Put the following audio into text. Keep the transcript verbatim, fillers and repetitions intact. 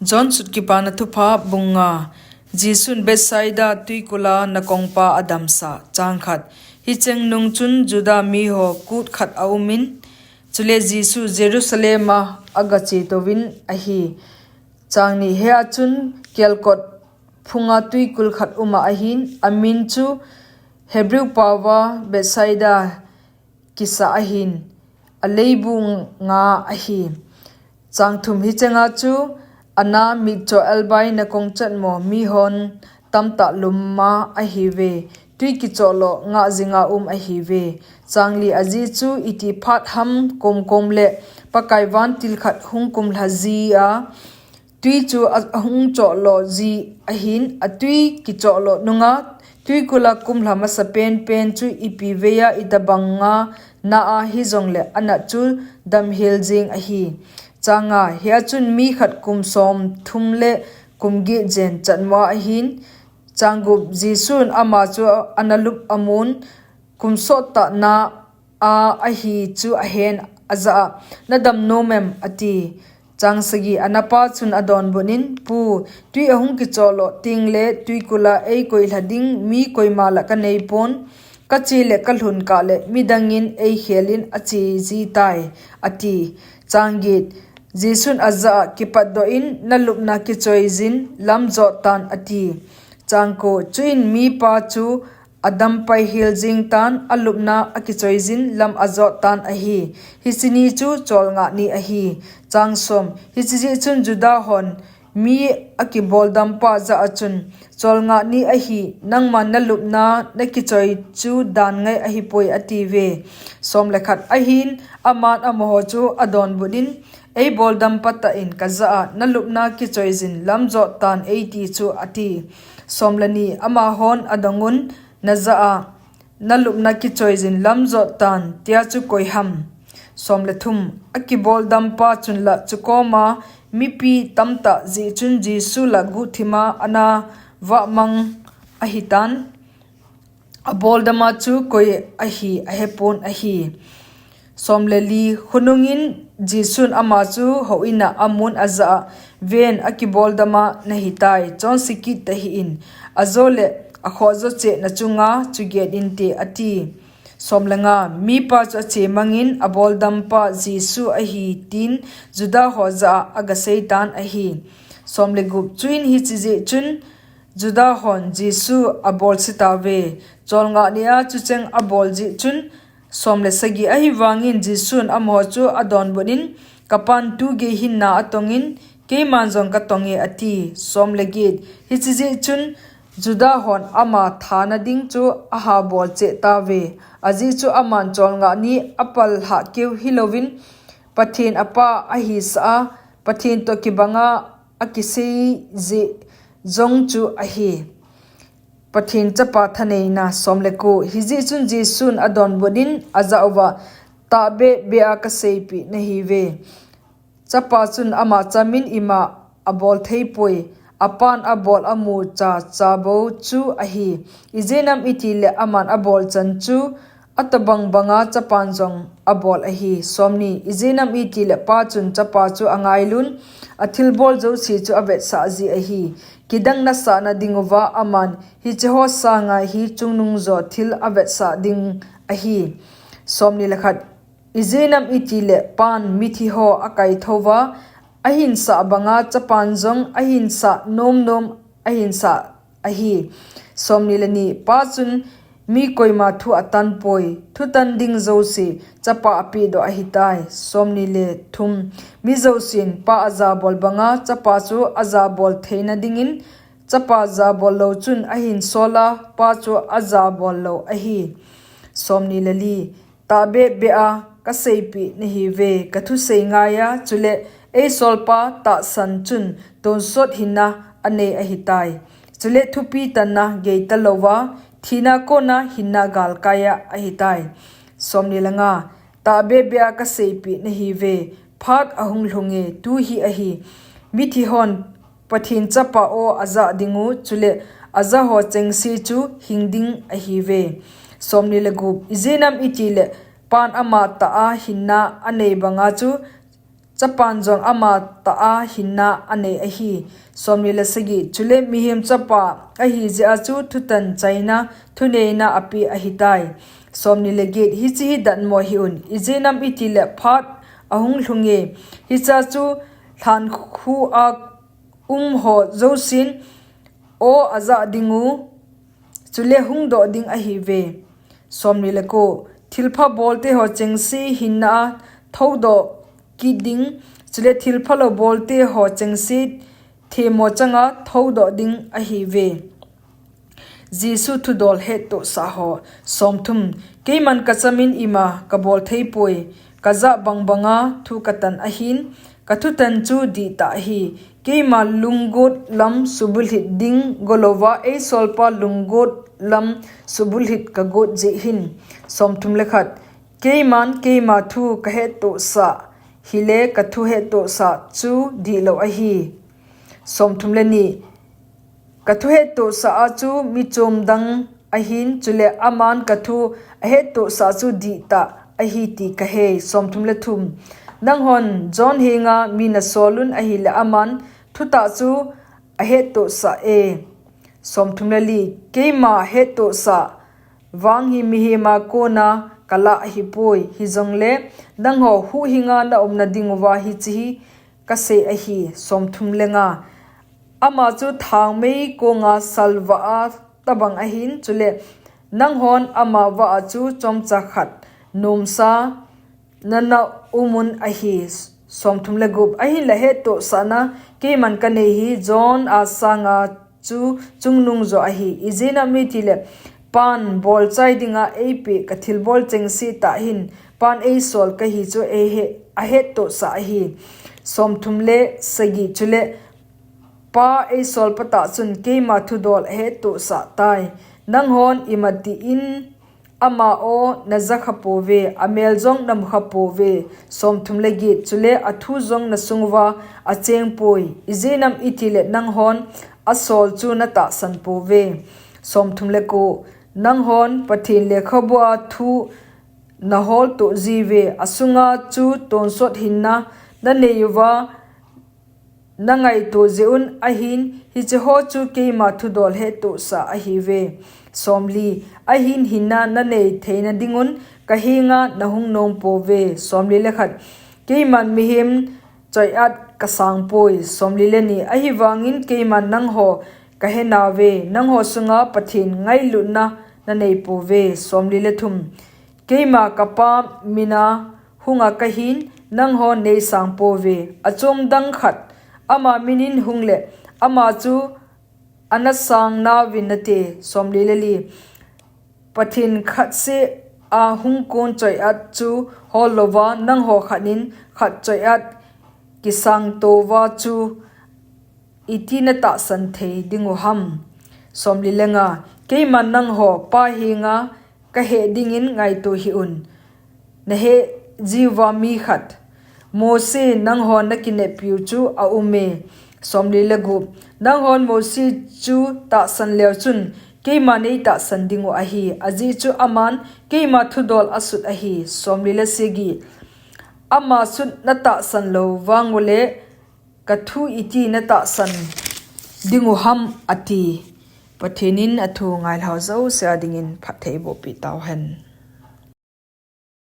John sut kipana thupha bung nga. Jesun Bethsaida tuikula nakongpa adamsa. Chang khat. Hicheng nung chun Juda miho kut khat aumin, chule Jesu Jerusalem a agache touvin ahi. Chang ni. Hea chun kelkot phunga tuikul khat uma ahin, amin chu Hebrew paova Bethsaida kisa ahin, aleibu nga ahi. Chang thum. Hichenga chu ana mitcho elbai nakong chatmo mihon tamtah luma ahiuve. Tui kichoh lo ngah jinga um ahiuve. Chang li. Ajeh chu iti phat ham komkom le Pakai vantil khat hung kumlha jia, tui chu a, ahung choh lo ji ahin, atui kichoh lo nunga tuikula kumlha masa penpen chu ipi veia itobanga na a hijongle anat chu damhel jing ahi. Chang nga. Hea chun mi khat kum som thum le kum get jen chatmo ahin. Chang gup. Jesun ama chu analup amun, kum sottah na a ahi chu ahen, ajah a, nadam nom em? ati. Chang sagi. Anapa chun adonbut in, Pu, tui ahung kichoh lo tengle tuikula eikoi lha ding mi koima la kanei pon, kache le kalhun kah le midangin eikhel in ache ji tai, ati. Chang get. Jesun ajah a, kipatdoh in, nalupna kichoijin lam jot tan, ati. Chang ko. Chuin mipa chu adampai hel jing tan, alupna akichoijin lam ajot tan ahi. Hiche ni chu cholngah ni ahi. Chang som. Hiche jeh chun Juda hon mi akiboldampa jah a chun, Cholngah ni ahi, nangman nalupna nakichoi chu dan ngai ahipoi, atiuve. Som le khat. Ahin aman amaho chu adonbut in, Eiboldampa tah in kajah a, nalupna kichoijin lam jot tan eiti chu, ati. Som le ni. Amahon adongun, Najah a, nalupna kichoijin lam jot tan, tia chu koi ham? Som le thum. Akiboldampa chun la chukoma mipi tamtah jeh chun Jesu la guhthima ana vahmang ahitan, aboldama chu koi ahi ahepon ahi. Som le li. Khonungin Jesun ama chu houin a amun ajah a, Ven, akiboldama nahitai, chonse kit tahih in, ajole akhohjo cheh nachunga chu get inte, ati. Som le nga. Mipa chu ache mangin aboldampa Jesu ahi tin Juda ho jah a agasei tan ahi. Som le gup. Chuin hiche jeh chun Juda hon Jesu abolse tauve. Cholngah ni a chucheng abol jeh chun. Som le sagi. Ahivangin Jesun amaho chu adonbut in, Kapan tugei hinna atongin, keiman jong katonge, ati. Som le get. Hiche jeh chun Juda hon ama thana ding chu ahabol cheh tauve. Ajeh chu aman cholngah ni apallhah keu hilouvin, Pathen apa ahisah a, Pathen toh kibanga akisei jeh jong chu ahi. Pathen Chapa thaneina. Som le ko. Hijeh chun Jesun adonbut in ajah uva, Tahbeh beh a kaseipeh nahiuve, Chapa chun ama chamin ima abol theipoi, apan abol amucha cha bou chu ahi. Ijeh inem itile aman abol chan chu atobang banga Chapan jong abol ahi. Som ni. Ijeh inem itile Pa chun Chapa chu angailun, athilbol jouse chu avetsah ji ahi. Kidang nasahna dinguva aman hicheho sanga hi chungnungjo thil avetsah ding ahi. Som ni le khat. Ijeh inem itile Pan mithiho akaithouva ahinsah banga Chapan jong ahinsah nomnom ahinsah ahi. Som ni le ni. Pa chun mi koima thu atanpoi, thutan ding jouse Chapa apehdoh ahitai. Som ni le thum. Mi jousen Pa ajabol banga Chapa chu ajabol theina dingin, Chapa jabol lou chun ahinsola Pa chu ajabol lou ahi. Som ni le li. Tahbeh beh a kaseipeh nahiuve, kathusei ngaiya chule eisolpa tahsan chun tonsot hinna anei ahitai. Chule thupi tanna geitalouva thina kona hinna galkaiya ahitai. Som ni le nga. Tahbeh beh a kaseipeh nahiuve, phat ahung lhunge, tu hi ahi, mithihon Pathen Chapa o ajah dingu, chule ajahho chengse chu hing ding ahiuve. Som ni le gup. Ijeh inem itile Pan amatah a hinna anei banga chu Chapan jong ama tah a hinna anei ahi. Somni le sagi. Chule mihem chapa ahi jeh a chu thutan chaina, thuneina ape ahitai. Somni le get. Hiche hi datmo hih un. Ijeh inem itile phat ahung lhunge. Hichea chu lhankhu a um ho jousen aw ajah dingu, chule hungdoh ding ahiuve. Somni le ko. Thilpha bolte ho chengse hinna a thoudoh kit ding, chule thilpha lou bolte ho chengse themmo changa thoudoh ding ahiuve. Jesu thudol hettohsah ho. Somthum. Keiman kachamin ima kabol theipoi, kajah bangbanga thu katan ahin, kathutan chu dihtah ahi. Keima lunggot lam subulhit ding golouva eisolpa lunggot lam subulhit kagot jeh hin. Somthum le khat. Keiman keima thu kahettohsah hile kathu hettohsah chu dihlou ahi. Somthum le ni. Kathu hettohsah a chu michom dang ahin, chule aman kathu ahettohsah chu dihtah ahi ti kahei. Somthum le thum. Nanghon John henga mi nasolun ahile aman thutah chu ahettohsah e. Somthum le li. Keima hettohsah vang hi mihema kona kalah ahipoi, hijongle nangho huhhinga naumna dinguva hiche hi kasei ahi. Somthum le nga. Ama chu thangmei konga salvah a tobang ahin, chule nanghon ama vah a chu chomcha khat nomsa nana umun ahi. Somthum le gup. Ahinla hettohsahna keiman kanei hi John a sanga chu chungnungjo ahi. Ijeh inem itile Pan bolchai dinga eipeh kathilbol chengse tah hin Pan eisol kahi chu eihe- ahettohsah ahi. Somthum le sagi. Chule Pa eisolpa tah chun keima thudol ahettohsah tai. Nanghon imatin ama aw najakha pouve, amel jong namukha pouve. Somthum le get. Chule athu jong nasung uva achengpoi, ijeh inem itile nanghon asol chu natahsan pouve. Somthum le ko. Nanghon Pathen lekhabua thu naholtoh jiuve, asunga chu tonsot hinna nanei uva nangaito jeh un ahin, hicheho chu keima thudol hettohsah ahiuve. Somli. Ahin hinna nanei theina dingun kahenga nahung nom pouve. Somli le khat. Keiman mihem choiat kasangpoi. Somli le ni. Ahivangin keiman nangho kahenauve, nangho sunga Pathen ngailutna nanei pouve. Somli le thum. Keima kapa mina hunga kahin, nanghon neisang pouve. Achom dang khat ama minin hungle ama chu anasang nauvin nate. Somli le li. Pathen khatseh a hungkon choiat chu hollouva nangho khatnin khat choiat kisangtouva chu iti natahsan thei dingu ham? Somli le nga. Keiman nangho Pa henga kaheh dingin ngaito hih un. Naheh jiuva mi khat, Mose, nanghon nakineppiu chu aume. Somli le gup. Nanghon Mose chu tahsan leu chun keima neitahsan dingu ahi. Ajeh chu aman keima thudol asut ahi. Somli le sagi. Ama sut natahsan lou vangule kathu iti natahsan dingu ham ati. Pathen in athu ngailhao jouse a dingin phatthei bohpeh tauhen.